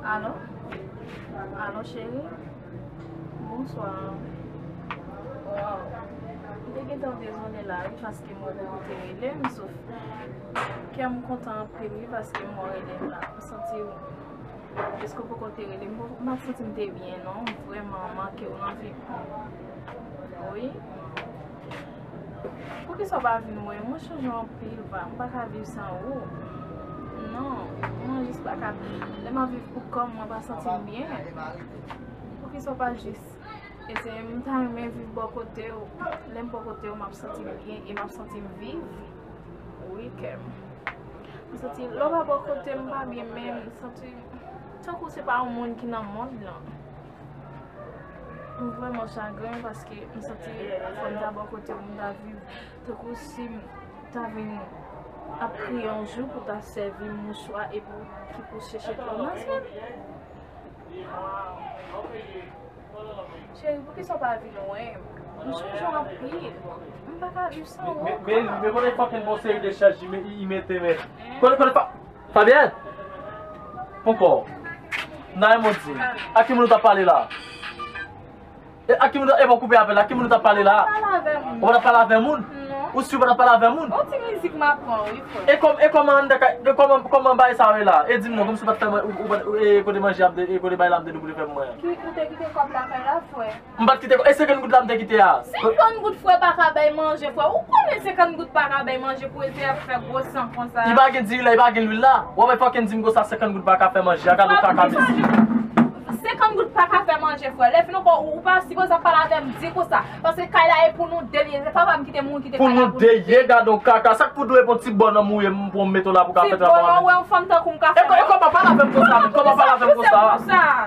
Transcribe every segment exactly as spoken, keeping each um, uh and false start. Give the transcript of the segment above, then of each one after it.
Alo? Alo, cheri? Bonswa. Waw. M te gentan dezole la, wi, paske mwen poko te rele m, sof kè m kontan anpil, wi, paske m wè w rele m la. M santi w, deske w poko te rele m, m pa t santi m te byen, non. M vrèman manke w nan vi m. Wi. Poukisa w pa vin wè m? Mwen chanje anpil, pa, m pa ka viv san ou. Non, mwen jis pa ka. Lè m ap viv pou kò m, mwen pa santi m byen. Poukisa w pa jis eseye? M ta renmen viv bò kote w. Lè m bò kote w, m ap santi m byen e m ap santi m viv. Wi, kè m. M santi lè w pa bò kote m, m pa byen menm. M santi tankou se pa yon moun ki nan mond lan. M vrèman chagren paske m santi fò m ta bò kote w, m ta viv tankou si m ta vin ap kriye yon jou pou ta sèvi mouchwa epi ki pou chèche pwomanse. Cheri, poukisa w pa vin wè m? M chanje w anpil. M pa ka viv san ou ankò. Men, men, men kote fucking bon seri de chèch li me-, li mete, men. Kote, kote fa-, Fabienne? Ponkò. Nan yon moun di. A ki moun ou t ap pale la? E a ki moun, e bon koupe apèl la, a ki moun ou t ap pale la? Ou pa t ap pale avè moun? Non. Ou si ou pa t ap pale avè moun? Yon ti mizik m ap pran, wi, frè. E kòm, e kòman anndan kay, e kòman, kòman bagay sa yo ye la? E di m non, kòmsi ou pa t fè mwen, ou, ou pa t, e kote manje ap de, e kote bagay la ap de pou li fè pou mwen an? Ki, ou te kite kòb lakay la, frè? M pa t kite, e senkant goud la m te kite a. Senkant goud, frè, pa ka bay manje, frè. Ou konnen senkant goud pa ka bay manje pou eseye ap fè gwo san konsa. Li pa gen diri la, li pa gen lwil la. Ou wè fucking di m konsa senkant goud pa ka fè manje a, gade yon kaka mesye. Senkant goud pa ka fè manje, frè. Lè fini ankò, ou, ou pa sipoze ap pale avè m di konsa. Paske kay la e pou nou de li ye. Se papa m ki te mouri, ki te kay la pou nou de. Pou nou de ye, gade yon kaka. Sa k pou dwe bon ti bòn nan mouye m pou m mete w la pou ka fè travay. Ti bòn, ou wè yon fanm tankou m ka fè. E kò-, e kòman pale avè m konsa, men? Kòman pale avè m konsa?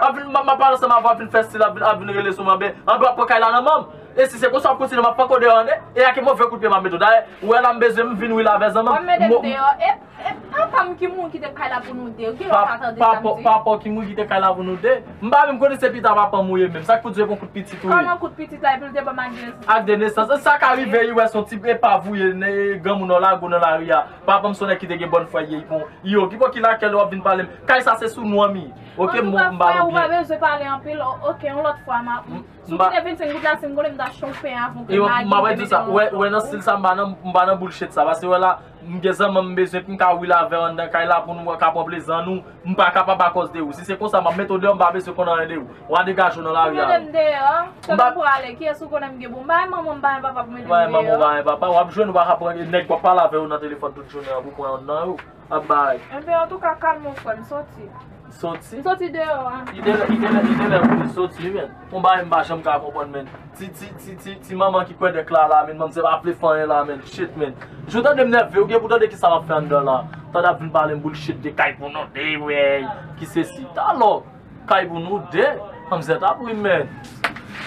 Ap vin, m ap pale ansanm avè w, ap vin fè stil, ap vin, ap vin rele sou mwen, ben, anben w ap pran kay la nan men m. E si se konsa w ap kontinye, m ap pran kode an, e a ki move kout pye m ap mete w. Dayè, ou wè la m bezwen m vin wi la avè zanmi m. W ap mete m deyò. E, e papa m ki mouri kite kay la pou nou de. Ou gen lè w pa tande sa m di? Papa w ki mouri kite kay la pou nou de. M pa menm konnen se pita papa m ou ye menm. Sa k pou di w e bon kout pitit ou ye? Kòman kout pitit la epi l te ban m ak de nesans? Ak de nesans. Sa ka rive, wi, wè se yon ti epav ou ye, granmoun nan lage w nan lari a. Papa m se yon nèg ki te gen bòn fwa, li ye, li bon. Yo, ki bò ki lakèl w ap vin pale m? Kay sa se sou non m ye. Oke, m, m pa nan byen. Ou pa bezwen pale anpil. Oke, yon lòt fwa, m a Si w kite vennsenk goud la, si m konnen m ta achte yon pen avan ke m lage. M ap di sa, wè, wè nan stil sa, m pa nan, m pa nan bullshit sa. Paske wè la, m gen zanmi m bezwen pou m ka wi l avè w anndan kay la pou nou ka pran plezi nou. M pa kapab akòz de ou. Si se konsa, m ap mete w deyò, m pa bezwen konn anyen de ou. W a degaje w nan lari a. Ou mete m deyò, se m pou ale. Kiyès ou konnen m gen pou m bay manman, m bay papa pou mete m deyò? M bay manman, m bay papa. W ap jwenn, w ap pran nèg w ap pale avè yo nan telefòn tout jounen an pou pran youn nan yo. Ap bay. Enben, antouka, kalme w, frè m, soti. Soti? M soti deyò a. Li te lè, li te lè, li te lè pou li soti, men. Yon bagay m pa janm ka konprann, men. Ti, ti, ti, ti, ti manman ki kwè dèk la, la, men, manzè pa vle fè anyen la, men. Shit, men. Jou tande m nève, ou gen pou tande ki sa m ap fè anndan la. Tande ap vin pale m bullshit de kay pou nou de, wey. Ki sesi. Talò. Kay pou nou de. Manzè t ap ri, men.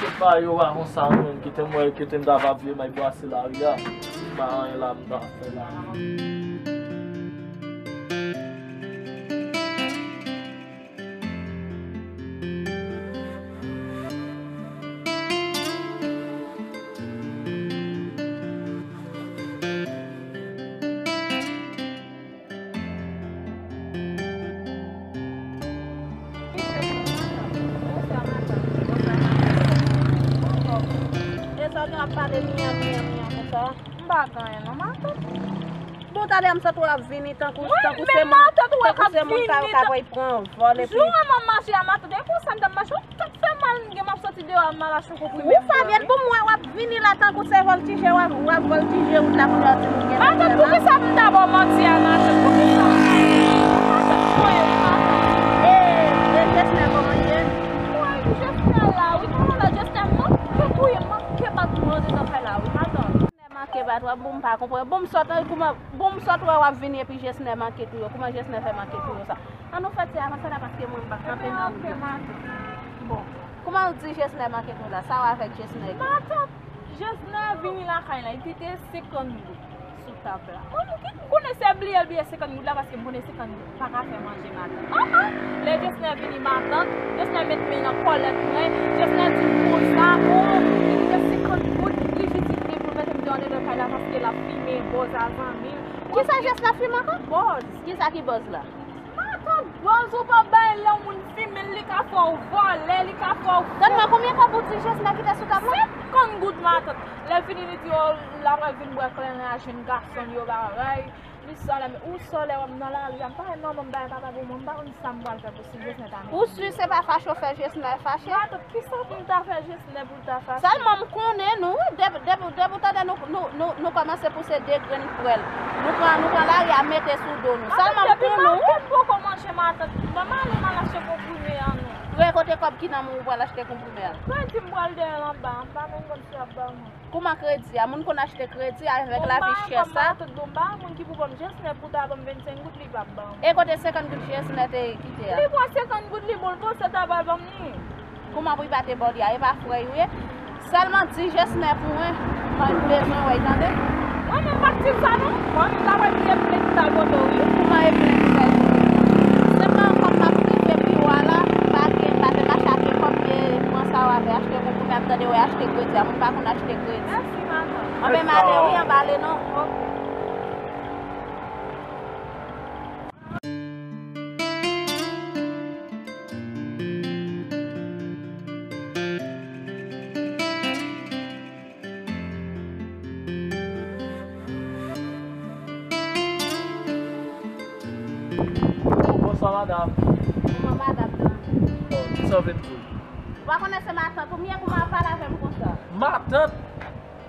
Tout bagay yo pa konsa, men. Kite m wè, kite m ta va vye may bwase lari a. Pa anyen la, m ta fè la. E sa w gen ap pale miyan, miyan, miyan konsa? M pa gen anyen non, matant. Bon, talè m santi w ap vini tankou, tankou se moun, tankou se moun k ap pran vòl epi. Jou an m ap mache a, matant, e konsa m t ap mache, ou tèt fè mal, m gen m ap soti deyò a, m al achte yon konprime. Ou Fabienne, pou m wè w ap vini la tankou se vòltije, w ap, w ap vòltije wout la kounye a, ou di m ou gen pwoblèm la. Matant, poukisa m ta ba w manti a, matant? Poukisa? Matant, mwen, matant. E, e Jesnè kòman l ye? Mwen, Jesnè la, wi, kòman la, Jesnè manke touye, manke bat mwen andedan kay la, wi, matant. Jesnè manke bat w, bon, m pa konprann. Bon, m sot, kouman, bon, m sot wè w ap vini epi Jesnè manke touye w. Kouman Jesnè fè manke touye w sa? An nou fè ti avanse la paske mwen m pa kanpe nan wout la. Bon, kouman w di Jesnè manke touye w la? Sa w avèk Jesnè gen? Matant, Jesnè vini lakay la, li kite senkant goud sou tab la. Mwen, m ki-, m konnen se bliye l bliye senkant goud la, paske m konnen senkant goud pa ka fè manje matant. An, an! Lè Jesnè vini, matant, Jesnè met men nan kòlèt mwen, Jesnè di m konsa, o, li kite senkant goud, li vin di li pou l mete m deyò andedan kay la paske l ap fimen bòz a zanmi l. Kisa Jesnè fimen ankò? Bòz. Kisa ki bòz la? Matant! Bòz ou pa bay lè yon moun fimen l, li ka fè w vòlè, li ka fè w. Donn mwen konbyen kòb ou di Jesnè kite sou tab la? Senkant goud, matant. Lè fini, li di, o, l ap vin bwè kleren a jèn gason l yo, bagay. Li sòlè, men ou sòlè wè m nan lari a, m pa wè non, non, m bay papa pou mwen, m pa konn sa m pral fè pou si Jesnè ta mete. Ou si se pa fache w fè Jesnè fache? Matant, kisa pou m ta fè Jesnè pou l ta fache? Sèlman m konnen nou, wi, depi, depi, depi w tande nou, nou, nou, nou kòmanse pouse de grenn pwèl. Nou pran, nou pran lari a mete sou do nou. Sèlman m konnen, wi. Depi maten m poko manje, matant, ban m ale, m al achte konprime an non. Pre kote kòb ki nan men w pral achte konprime a? Kredi m pral dèyè l anba, m pa menm konn si y ap ba mwen. Kòman kredi a? Moun konn achte kredi avèk lavi chè sa. Tout bon ba moun ki pou ban m Jesnè pou ta ban m vennsenk goud, li p ap ban m. E kote senkant goud Jesnè te kite a? Li pran senkant goud, li bon, l panse ta pral ban m li. Kòman pou li pa te ba w li a? E pa frè w ye? Sèlman di Jesnè pou mwen, mwen bezwen wè l, tande? Mwen menm pa t di sa non. Mwen menm ta pral kriye plent pou ta kote w wi. Kòman e plent pou ta kote w? Sèlman kòm m ap rive pi wo a la, m pa gen, m pa te mache ak kòb, e pran sa w ap achte konprime, m tande w achte kredi a, moun pa konn achte kredi. Mèsi, matant. Anben m ale wi, anba ale non. Ok. Bonswa, madanm. Kòman madanm nan? Bon, kisa w vle m di w? Ou pa konnen se matant ou m ye, kòman w ap pale avè m konsa? Matant?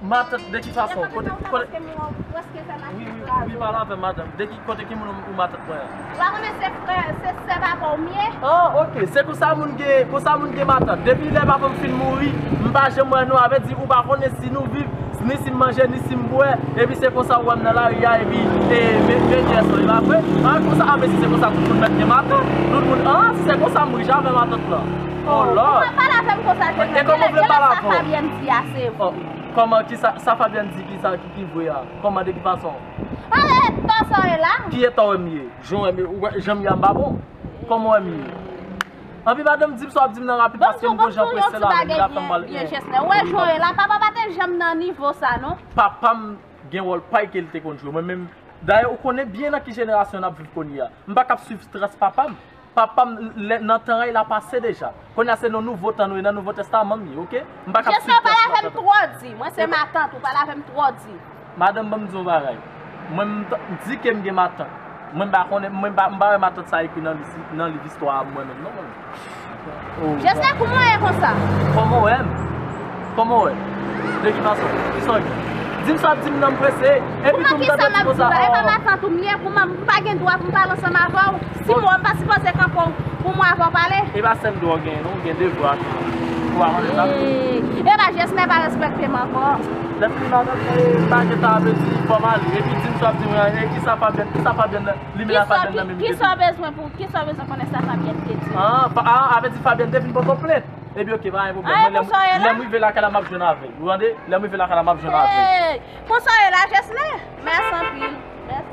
Matant, de ki fason? Kote, kote? Wi, wi, wi, pale avè m, madanm. De ki, kote ki moun ou matant mwen an? Ou pa konnen se frè, se sè papa w m ye? Ah, ok. Se konsa moun gen, konsa moun gen matant. Depi lè papa m fin mouri, m pa janm wè nou. Sa vle di ou pa konnen si nou viv, ni si m manje, ni si m bwè. Epi se konsa ou wè m nan lari a, epi, e, men, men jès lan, e pa vre? Ah, konsa, ah, men si se konsa tout moun mèt gen matant. Tout moun, ah, si se konsa m riche avè matant lan. Oh, Lord. Ou pa pale avè m konsa, e kòman w vle m pale avè w? Sa Fabienne di a, se vre. Kòman, kisa, sa Fabienne di ki sa ki, ki vre a? Kòman, de ki fason? Ale, tò sa w ye la? Ki eta w wè m ye? Jan w wè m ye, ou wè, jan m ye a m pa bon? Kòman w wè m ye? Anpi madanm di m sa w ap di m nan rapid paske m gon jan prese la, li la fè m pale. Ou wè jan w ye la, papa pa te janm nan nivo sa non. Papa m gen wòl pa y ke l te konn jwe. Mwen menm, dayè ou konnen byen nan ki jenerasyon n ap viv kounye a. M pa k ap swiv tras papa m. Papa m, lè, nan tan an, l a pase deja. Kounye a se nan nouvo tan nou ye, nan Nouvo Testaman m ye, oke? M pa k ap swiv tras papa m. Jesnè, ou pale avè m twò di. Mwen se matant ou, pale avè m twò di. Madanm, ban m di w yon bagay. Mwen, m t-, m di ke m gen matant. Mwen, m pa konnen, mwen, m pa, m pa wè matant sa ekri nan liv, nan liv istwa a mwen menm, non, mwen. Oh, Jesnè, kòman w ye konsa? Kòman w wè m? Kòman w wè? De ki fason? Kisa w gen? Di m sa w ap di m nan, m prese. Epi tou m tande w di konsa. Kòman kisa m ap di w la? E pa matant ou m ye, kòman m pa gen dwa pou m pale ansanm avè w? Si m wè w, m pa sipoze kanpe w pou m wè avè w pale? E pa sèl dwa w genyen non, ou gen devwa tou. Ou pa konnen sa? Ee, e pa Jesnè pa respekte m ankò. Lè fini matant, e pa gen tan, sa vle di fò m ale. Epi di m sa w ap di m, e kisa Fabienne, kisa Fabienne nan, li menm ak Fabienne nan menm te di? Kisa w bezwen pou, kisa w bezwen konnen sa Fabienne te di? Ah, ah, sa vle di Fabienne te vin pote w plent. Epi oke, pa gen pwoblèm. Mwen, lè m, lè m rive lakay la, m ap jwenn avè l. Ou tande? Lè m rive lakay la, m ap jwenn avè l. Hey, konsa w ye la, Jesnè? Mèsi anpil. Mèsi.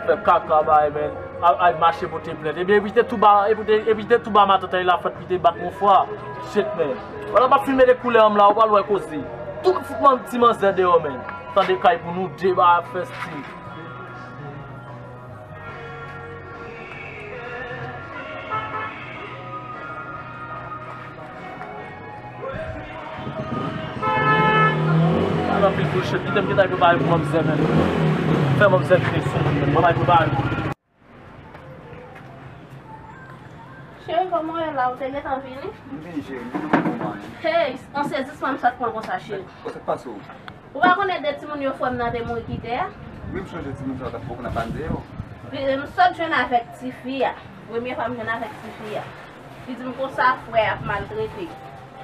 Fè kaka bay, men. Al, al mache pote plent. Ebyen, epi te tou ba, epi te, epi te tou ba matant lan lafòt, epi te bat mwen fwa. Shit, men. Wala m ap filme de koulè an m la, ou pral wè koze. Tout fout man, ti manzè deyò, men. Tande kay pou nou de ba fè stil. Al anpil bullshit. Kite m gentan prepare pou manmzèl, men. Fè manmzèl vini sou mwen, men. Mwen al prepare. Cheri, kòman w ye la? Ou te gentan vini? M vini, cheri. M vini pou mwen. Hey, an sezisman m sot pran konsa, cheri. Sa k pase w? Ou pa konnen de timoun yo frè m nan te mouri kite a? Wi, m sonje timoun sa yo t ap poko nan pale de yo. Pi, m sot jwenn avèk tifi a. Premye fwa m jwenn avèk tifi a. Li di m konsa frè ap maltrete.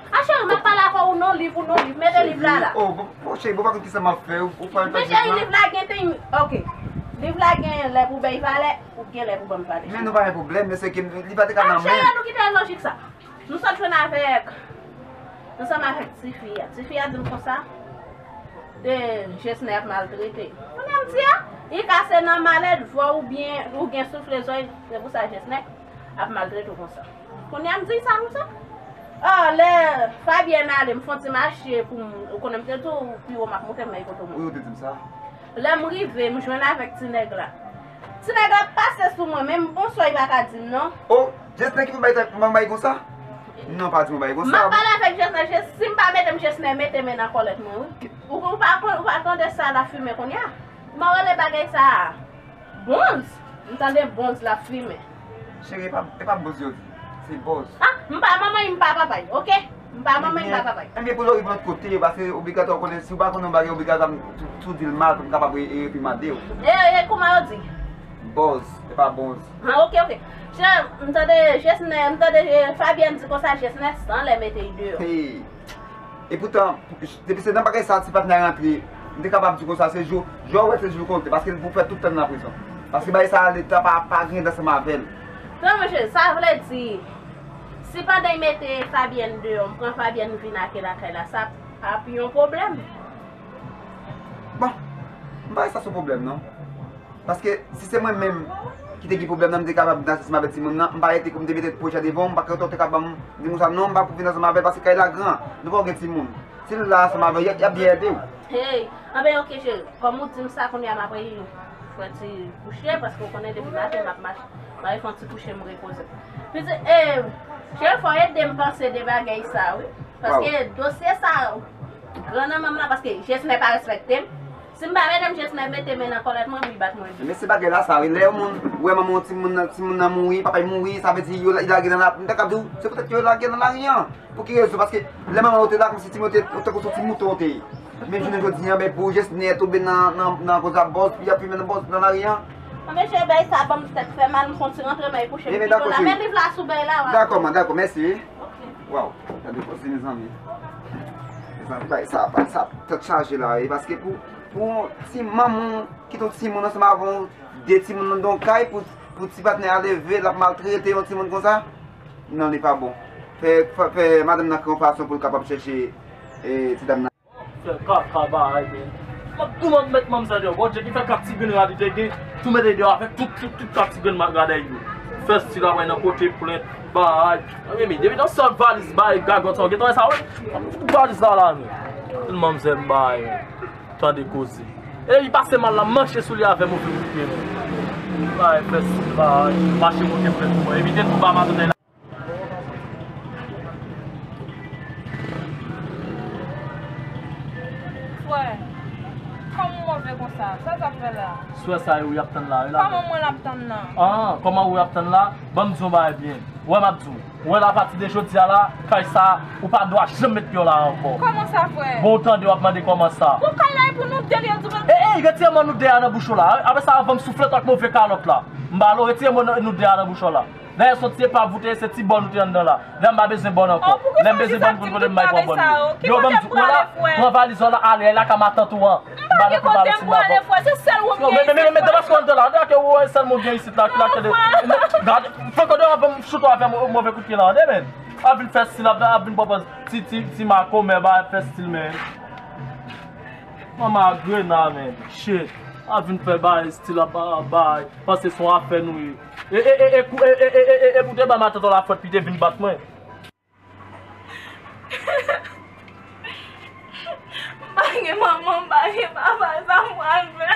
A cheri, m ap pale avè w, ou nan liv, ou nan liv. Mete liv la la. Oh, bon, bon, cheri, bon, pa konn kisa m ap fè, ou, ou pa... Men cheri, liv la gen ten, ok. Liv la gen lè pou bay valè, ou gen lè pou ban m valè. Men nou pa gen pwoblèm, men se ke li pa te ka nan men. A cheri, nou kite lojik sa. Nou sot jwenn avèk, ansanm avèk tifi a. Tifi a di m konsa, e, Jesnè ap maltrete. Kounye a m di a, li ka se nan malèt vwa oubyen ou gen soufle zòrèy, se pou sa Jesnè ap maltrete w konsa. Kounye a m di sa konsa. Ah, lè Fabienne ale, m fè yon ti mache pou m, ou konnen m te di w pi wo m ap monte, m nan kote w monte. Wi, ou te di m sa. Lè m rive, m jwenn avèk ti nèg la. Ti nèg la pase sou mwen, menm bonswa li pa ka di m non. Oh, Jesnè ki pou bay tèt mwen bay konsa? Non, pa di mwen bay konsa. M ap pale avèk Jesnè, Jes-, si m pa mete m, Jesnè mete men nan kòlèt mwen, wi. Ou, ou pa konn, ou pa tande sa l ap fimen kounye a? M ap rele bagay sa a bonz. M tande bonz l ap fimen. Cheri, e pa, e pa bonz yo di. Se bòz. Ah, m pa manman, m pa papa, oke? M pa manman, m pa papa. Ebyen, ebyen, pou l rive lòt kote, paske obligatwa, ou konnen, si w pa konnen yon bagay, obligatwa, m tou, tou di l mal, pou m kapab re-, e, reprimande w. E, e, kouman yo di? Bòz, e pa bonz. Ah, oke, oke. Jan, m tande Jesnè, m tande, e, Fabienne di konsa, Jesnè san lè mete l deyò. Hey. E poutan, depi se nan bagay sa a ti patnè a rantre, m te kapab di konsa, se jou, jou a ou wè se jou l konte, paske l pou fè tout tan nan prizon. Paske bagay sa a, Leta pa, pa gen dwa ansanm avè l. Non, monchè, sa vle di, si pandan y mete Fabienne deyò, m pran Fabienne vin ake lakay la, sa p ap yon pwoblèm? Bon, m pa wè sa se yon pwoblèm, non. Paske si se mwen menm ki te gen pwoblèm nan, m te kapab vin ansanm avèk timoun nan, m pa rete kou m te mete pwojè devan w, m pa kwè w te ka ban m di konsa non, m pa pou vin ansanm avè l, paske kay la gran, nou pa gen timoun. Si l la ansanm avè w, y ap, y ap byen ede w. Hey, anben oke cheri, kòm ou di m sa kounye a m ap fè ti kouche, paske w konnen depi maten m ap mache, m ap fè ti kouche m repoze. Pitit, eh, cheri fò w ede m panse de bagay sa wi, paske dosye sa gran nan men m la, paske Jesnè pa respekte m. Si m pa mete m, Jesnè mete men nan kòlèt mwen, pou l bat mwen. Men se bagay la sa wi, lè yon moun wè manman yon timoun nan, timoun nan mouri, papa l mouri, sa vle di yo la, lage nan la, m ta ka di w, se poutèt yo lage nan lari an. Pou ki rezon? Paske lè manman yo te la, kòmsi timoun yo te, tankou se yon ti mouton yo te ye. Men jounen jodi an, ben, pou Jesnè tonbe nan, nan, nan koz a bòz, pou y ap fimen nan bòz, nan lari an. Anben cheri, bagay sa ban m tèt fè mal, m fè yon ti rantre m al kouche m pito la. Men liv la sou bèy la, w a. Dakò, man, dakò, mèsi wi. Oke. Waw, gade koze, mezanmi. Mezanmi, bagay sa, bagay sa, tèt chaje la, e paske pou, pou ti manman ki te yon timoun ansanm avè yon, de timoun nan yon kay, pou, pou ti patnè a leve, l ap maltrete yon timoun konsa, non, li pa bon. Fè, fè, fè madanm nan kreye yon fason pou l kapab chèche, e, ti dam nan. Fè kaka bagay, men. M ap tou mèt manmzèl deyò. Bondye ki fè kat ti grenn rad li te gen, tou mete deyò avèk tout, tout, tout kat ti grenn rad yo. Fè stil ap nan pote plent, bagay. Men, men, depi nan sòt valiz, bagay, gagòt sa, w gentan wè sa, wi. Tout valiz la, la, men. Tout manmzèl, bagay, men. Tande koze. E li pase mal la, m mache sou li avè move kout pye, men. Bagay, fè stil, bagay, mache pote plent pou mwen. Evite tou ba madanm nan. Frè, kòman w move konsa? Sa w t ap fè la? Swè sa e ou y ap tann la, wi la. Kòman mwen l ap tann nan? Ah, kòman ou y ap tann la? Ban m di w yon bagay byen. Wè m ap di w. Wè la, apati de jodi a la, kay sa, ou pa dwa janm met pye w la ankò. Kòman sa, frè? Bon, ou tande, w ap mande kòman sa. Bon, kay la e pou nou de, li di. E, e, retire mo nou de a nan bouch ou la. Apre sa, anvan m soufle w ak move kalòt la. M ba lo, retire mo nou de a nan bouch ou la. Dayè, se yon ti epav ou te ye, se ti bòn ou te anndan la. La, m pa bezwen bòn ankò. Lè m bezwen bòn, pou kote m bay pran bòn yo. Yo, ban m di w la, pran valiz ou la, ale, la ka matant ou an. M pa gen kote m pou ale, frè, se sèl ou m gen isit, frè. Men, men, men, men, depaske w anndan la, depaske ou wè sèl moun gen isit la, ki la tande. Gade, fè kote w ap choute avè move kout pye la, tande, men. Ap vin fè stil, ap, ap vin pran pòz ti, ti, ti makomè, ba, fè stil, men. Manman a grena, men. Shit. Ap vin fè bay stil, ap, ap bay. Panse se yon afè nou ye. E, e, e, e, kou-, e, e, e, e, e, pou te ba matant la fòt, pi te vin bat mwen. M pa gen manman, m pa gen papa, sa m pral fè?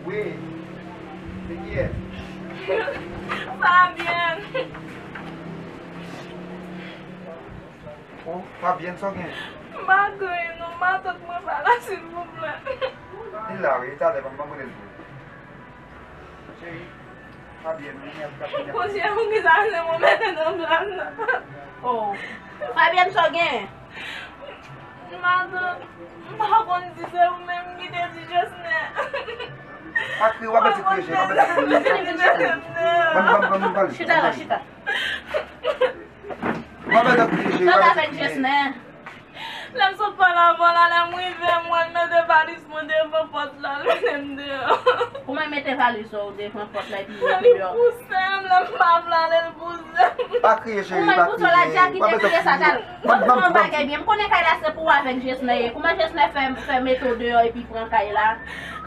Wi. Se kiyès? Fabienne. Oh, Fabienne, sa w gen? M pa gen anyen non, matant mwen pa la, silvouplè. Li la, wi, talè, ban m, ban m rele l pou ou. Cheri, Fabienne, vini ap, ap vini ap. Pozyè, poukisa se mwen mete nan plas la? Oh. Fabienne, sa w gen? Matant, m pa konn si se ou menm ki te di Jesnè. Pa kriye, w ap mete kriye, cheri, w ap mete kriye. Ban m, ban m, ban m pale. Chita la, chita. W ap mete kriye, cheri, w ap mete kriye. Lè m sot pale avè w la, lè m rive, m wè l mete valiz mwen devan pòt la, l mete m deyò. Kouman l mete Valiz ou devan pòt la epi mete deyò. Li pouse m, lè m pa vle ale, li pouse m. Pa kriye, cheri, pa kriye. Kouman l pouse w la, Jackie te kriye sa, Jackie? Ban m, ban m, ban m. Yon bagay byen. M konnen kay la se pou w avèk Jesnè ye. Kouman Jesnè fè, fè mete w deyò epi pran kay la?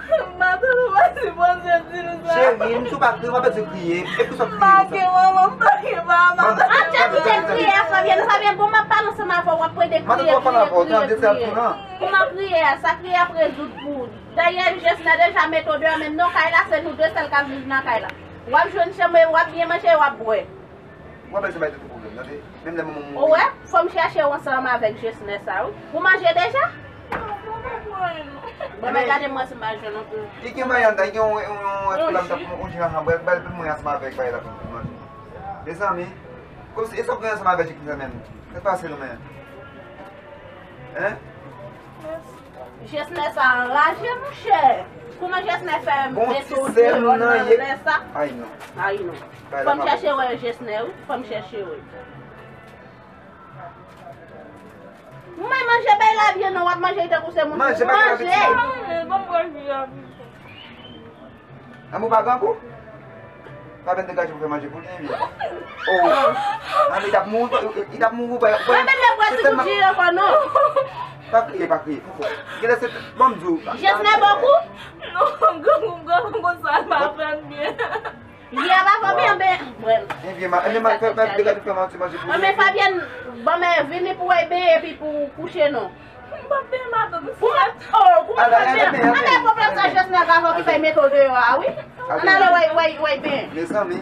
M pa tande, m pa sipoze di nou sa. Cheri, m sou pa kriye, m pa bezwen kriye. E pou sa w kriye konsa? M pa kriye, manman, m pa kriye, manman. An, Jackie te kriye a, Fabienne, Fabienne, bon, m ap pale ansanm avè w, w ap plede kriye, kriye, kriye, kriye. Kouman kriye a? Sa kriye ap rezoud pou ou. Dayè, Jesnè deja mete w deyò, men non, kay la, se nou de sèl k ap viv nan kay la. W ap jwenn chanm, w ap byen manje, w ap bwè. Ou wè bèl se bay tout pwoblèm, tande. Menm lè manman mouri. Ou wè, fò m chèche w ansanm avèk Jesnè sa, wi. Ou manje deja? Non, m pa manje anyen, non. Bon, men gade m wè si m pa jwenn anpil. Li gen bagay anndan, li gen yon, yon, yon, yon, yon, yon ji nan chanm, bèl, bèl pou mwen ansanm avèk bagay la pou manje. Mezanmi, kòmsi, e sa w gen ansanm avèk Jesnè menm? Sa k pase nou menm? Hein? Jesnè sa anraje, monchè. Kouman Jesnè fè mete w deyò nan lè sa? Ay non. Ay non. Fò m chèche wè Jesnè, wi. Fò m chèche wè. Mwen manje bay la byen non, w ap manje tankou se moun. Manje, manje. Manje. Lanmou pa grangou? Fabienne degaje pou fè manje pou li, ebyen. Oh. Nan, li t ap mouri, li t ap mouri, pa, pa. Fabienne, lè bwè ti kou diri ankò non. Pa kriye, pa kriye. Genlè se, bon, m di w. Jesnè bòkou? Non, grangou, grangou konsa, l pa fè m byen. Li a pa fè m byen, byen. Ebyen, ma, ebyen, ma, fè, fè, degaje pou fè manje, manje pou li. Ebyen, Fabienne, bon, men vini pou w benyen epi pou w kouche non. M p ap benyen matant, m frèt. Oh, kouman w ap benyen? Ann al pran plèt sa Jesnè ak Gavan ki fè mete w deyò a, wi. Ann ale, wè, wè, wè, benyen. Mezanmi.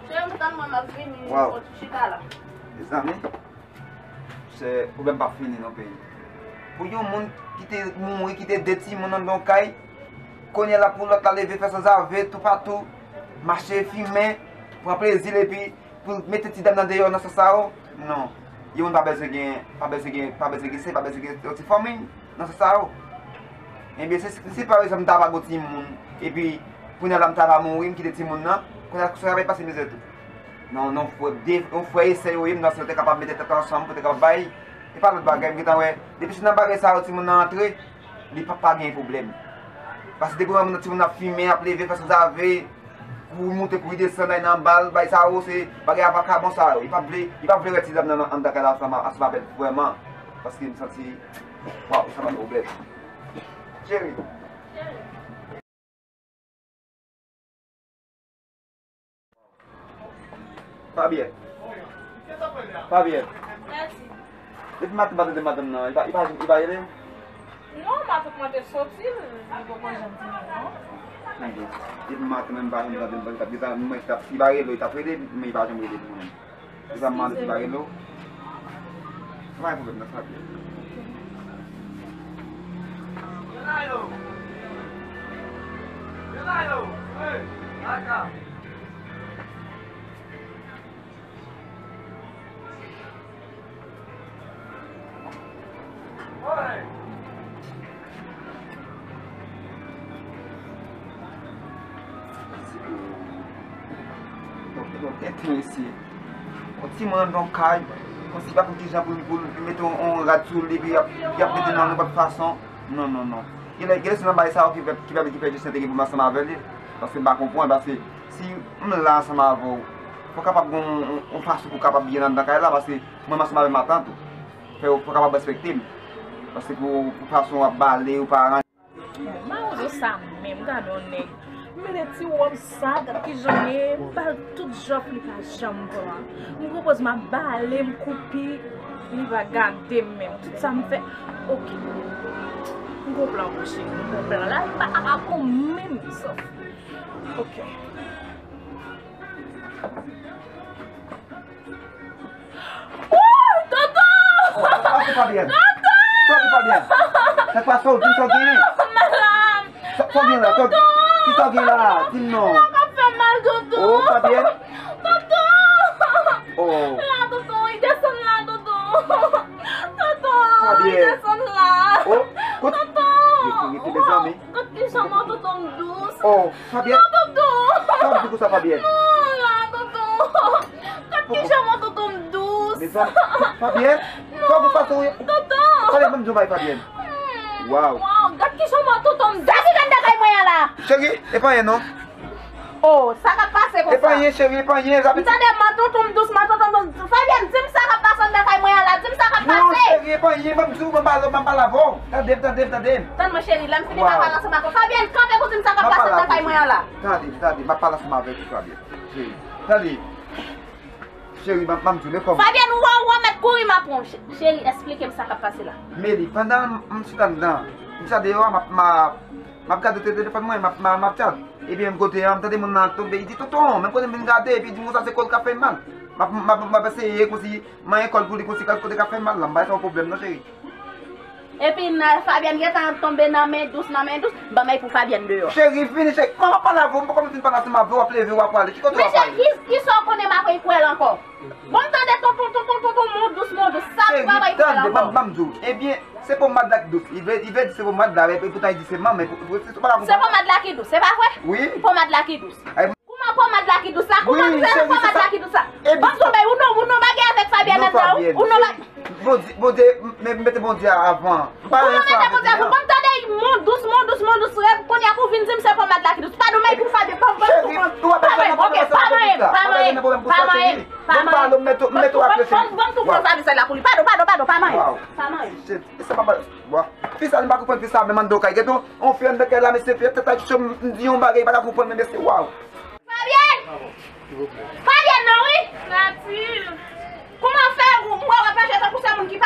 Cheri m, tann mwen, m ap vini, chita la. Mezanmi, se pwoblèm p ap fini nan peyi. Pou yon moun ki te mouri, kite de timoun anndan yon kay, kounye a la pou lòt la leve fè sanzave toupatou, mache fimen, pran plezi l epi pou mete ti dam nan deyò nan sans sa yo, non. Yon moun pa bezwen gen, pa bezwen gen, pa bezwen gen se, pa bezwen gen yon ti fanmi nan sans sa yo. Ebyen, se, si pa egzanp m ta va gon timoun, epi kounye a la m ta va mouri, m kite timoun nan, kounye a sa va pase mizè tou. Non, non, frè, de, yon frè e sè yo ye, m nan se yo te kapab mete tèt ansanm pou te kapab bay. E pa lòt bagay, m gentan wè, depi se nan bagay sa yo timoun nan antre, li p ap pa gen pwoblèm. Paske depi w wè moun nan, timoun ap fimen, ap leve, fè sanzave, kouri moute, kouri desann, ay nan bal, bay sa yo, se bagay a vakabon sa yo. Li p ap vle, li p ap vle wè ti dam nan anndan kay la ansanm, ansanm avè l vrèman. Paske m santi, waw, sa pa pwoblèm. Cheri. Fabienne. Fabienne. Mèsi. Depi maten m pa tande madanm nan, li pa, li pa, li pa rele? Non, matant mwen te soti, li poko janm vini, non. Depi maten menm m pa janm tande l, li pa rele, li pa rele, li t ap rele, men li pa janm rele pou mwen. Li pa mande, li pa rele w. Pa gen pwoblèm nan sa byen. Yon tèt mesye. Yon timoun anndan yon kay, kòmsi pa konn kijan pou l, pou l mete yon, yon rad sou li, epi y ap, y ap mete nan nenpòt fason. Non, non, non. Genlè, genlè se nan bagay sa yo ki fè, ki fè, ki fè Justin te gen pwoblèm ansanm avè li. Paske m pa konprann, paske si m la ansanm avè w, fò kapab gen yon, yon, yon fason pou w kapab byen anndan kay la, paske mwen m ansanm avè matant ou. Fè w, fò w kapab respekte m. Paske pou, pou fason w ap bale, ou pa ranje. Bon, mawozo sa menm, gade yon nèg. M mete ti wòb sa, gad kijan l ye, m ba l tout jòf li pa janm pran. M pran pòz m ap bale, m koupi, li pa gade m menm. Tout sa m fè, oke. M gon plan, monchè, m gon plan. La, li pa ka pa pran menm, sòf. Oke. Ooh, Toto! Sa k pase, Fabienne? Toto! Sa k pase, Fabienne? Sa k pase, w di m sa w genyen? Malad! Sa, sa w genyen la? Toto! Ki sa w genyen la? Di m non. Nan k ap fè m mal, Toto! Oh, Fabienne? Toto! Oh. La, Toto, li desann la, Toto! Toto! Fabienne! Li desann la! Oh, kot-, Toto! Rete, rete, mezanmi. Gad kijan mò Toto m dous. Oh, Fabienne. Non, Toto. Sa w di konsa, Fabienne? Non, la, Toto. Gad kijan mò Toto m dous. Mezanmi, Fabienne, sa w di fason, Toto. Fabienne, ban m di w bagay, Fabienne. Hmm. Waw. Waw, gad kijan mò Toto m dous. Sa ki gad Kay mwen an la. Cheri, e pa anyen non. Oh, sa k ap pase konsa? E pa anyen, cheri, e pa anyen. M tande m, tonton m, dousman, tonton m. Fabienne, di m sa k ap pase anndan kay mwen an la. Di m sa k ap pase. Non, cheri, e pa anyen. M ap di w, m ap pale, m ap pale avè w. Tande m, tande m, tande m. Tann mwen, cheri, lè m fini m ap pale ansanm avè w. Fabienne, kanpe kote m, sa k ap pase anndan kay mwen an la. Tande, tande, m ap pale ansanm avè w, Fabienne. Cheri, tande. Cheri, m ap, m ap di w, men kòman. Fabienne, ou wè, ou wè, mèt kouri, m ap pran w. Cheri, eksplike m sa k ap pase la. Meli, pandan m chita anndan, m chita deyò a, m ap, m ap, m ap gade telefòn mwen, m ap, m ap, m ap chat. Epi menm kote a, m tande moun nan tonbe, li di, tonton, menm kote m vin gade, epi li di, moun sa se kò l k ap fè mal. M ap, m ap, m ap eseye konsi manyen kò l pou li konsi kote k ap fè mal la. M pa wè sa yon pwoblèm non, cheri. Epi Fabienne gentan ap tonbe nan men dous, nan men dous. Ban m al pou Fabienne deyò. Cheri, vini, cheri. Kòman w ap pale avè w? M poko menm fin pale ansanm avè w, w ap leve, w ap prale. Ki kote w ap prale? Kisa w konnen m ap kwè l ankò? Bon, m tande tonton, tonton, tonton, mon dous, mon dous. Sa m pa bay kwè l ankò. Cheri, tande, ban m di w. Ebyen, se pomad la ki dous. Li vle, li vle di se pomad la, men epoutan li di se manman. Se pomad la ki dous, se pa vre? Wi. Pomad la ki dous. Kouman pomad la ki dous la? Kouman se pomad la ki dous la? Ban m di w bagay, ou nan, ou nan bagay avèk Fabienne anndan, ou nan bagay. Bondye, Bondye, mete Bondye avan. Kouman mete Bondye avan? Ban m tande mon dous, mon dous, mon dous, rèv, kounye a pou vin di m se pomad la ki dous. Padon, men pou Fabienne, ban m, ban m tou pran. Pa manyen, ok, pa manyen, pa manyen, pa manyen. Ban m tou pran sa mesaj la pou li. Padon, padon, padon, pa manyen. Pa manyen. Fi sa li pa konprann fi sa menm anndan kay. Gen yon fi anndan kay la, mesye, fi tèt la cho, m di yon bagay, li pa ka konprann men mesye, waw. Fabienne! Fabienne non wi! Nature! Kouman w fè ou, m wè w ap aji tankou se moun ki